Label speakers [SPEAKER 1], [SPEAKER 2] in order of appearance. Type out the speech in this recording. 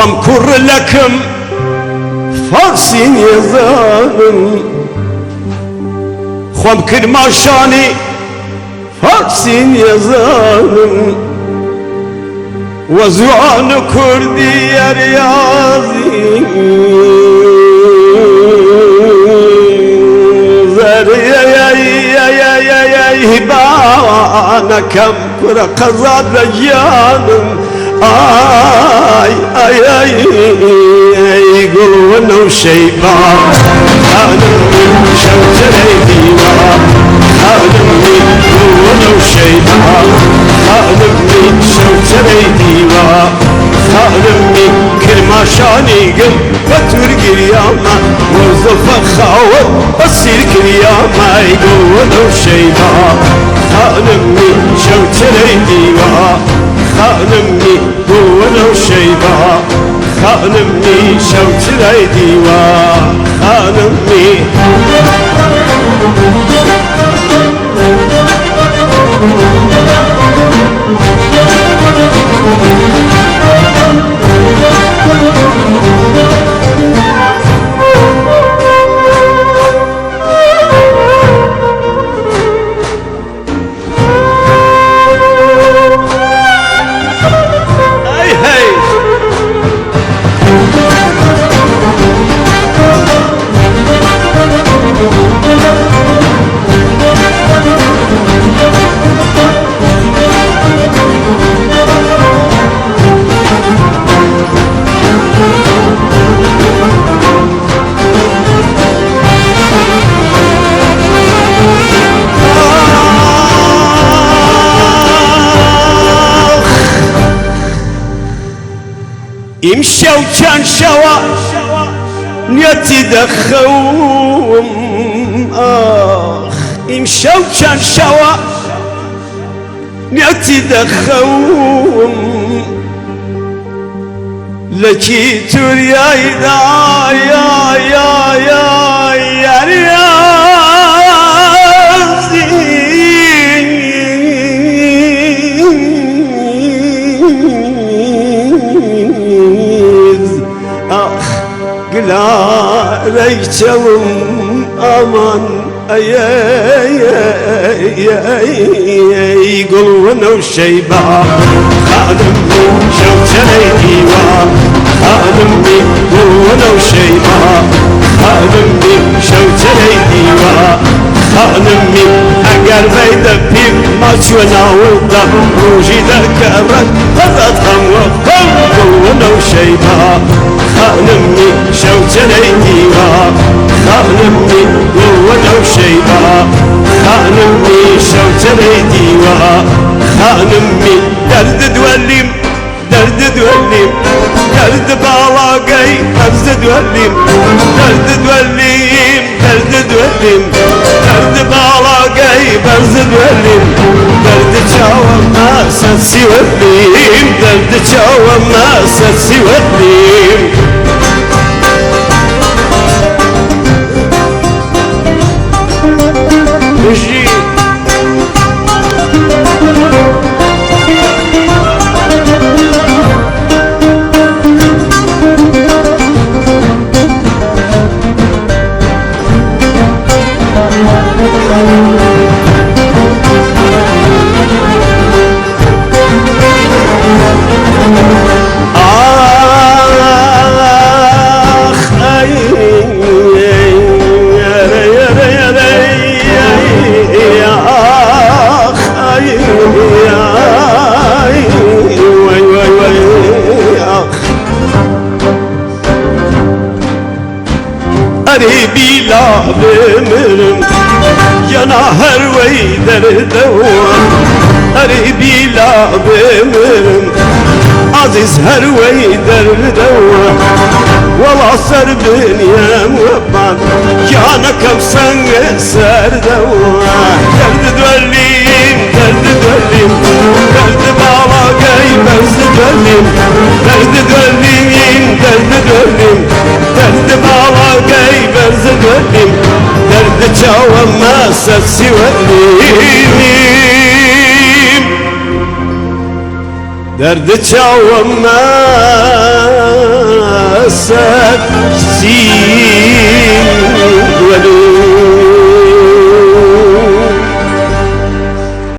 [SPEAKER 1] خۆم کوڕ لەکم فارسی نیزانم، خۆم کرماشانی فارسی نیزانم، وە زوان کوردی یاریازی بانەکەم کورە قەزاد لە گیانم. ئای ئای ئای گوڵ وەنەوشەی با، خانمی شەوچەرەی دیوا، خانمی گوڵ وەنەوشەی با، خانمی شەوچەرەی دیوا، خانمی کرماشانی گم بە تورگیریامە وەزڵفە خاوەت بەسیر کریامە. گوڵ وەنەوشەی با، خانمی شەوچەرەی دیوا، خانمی گوڵ وەنەوشەی با، خانمی شەوچرای دیوا، خانمی. ئەی هەی. ئیمشەو چەند شەوە نیەتی دەخەوم، ئاخ ئیمشەو چەند شەوە نیەتی دەخەوم، لەکی توریایدا یا یا یا یاریازی. ئاخ گلارەی چەوم ئامان ئەی گوڵ وەنەوشەی با، خانمی شەوچەرەی دیوا، خانمی گوڵ وەنەوشەی با، خانمی شەوچەرەی دیوا، خانمی ئەگەر بەیدە پیر ماچوە ناوڵدا ڕۆژی دەکەڕەت قەزات خەم وەخەم. گوڵ وەنەوشەی با، خانمی شەوچەرەی دیوا، خانمی گوڵ وەنەوشەی با، خانمی شەوچەرەی دیوا، خانمی دەردد وەلیم دەردد وەلیم دەرد باڵاگەی بەرزد وەلیم، دەردد وەلیم دەردد وەلیم دەرد باڵاگەی بەرزد وەلیم، دەرد چاوە ماسەسی وەلیم، دەرد چاوە ماسەسی وەلیم. بژی. ئاخ ئەی ئاخ ئەی وەی وەی وەی ئاخ. ئەرێ بیلا بمرم یانا هەر وەی دەردەوە، ئەرێ بیلا بمرم عەزیز هەر وەی دەردەوە، وەڵا سەر بنیەم وەبان گیانەکەم سەنگ سەردەوە. دەرد دوەلیم دەرد دوەلیم دەرد باڵاگەی بەرز دوەلیم، دەرد دوەلیم دەرد دوەلیم دەرد باڵاگەی بەرز دوەلیم، دەرد چاوە ماسەسی وەلیم. دەرد چاوم مەسەر سینە.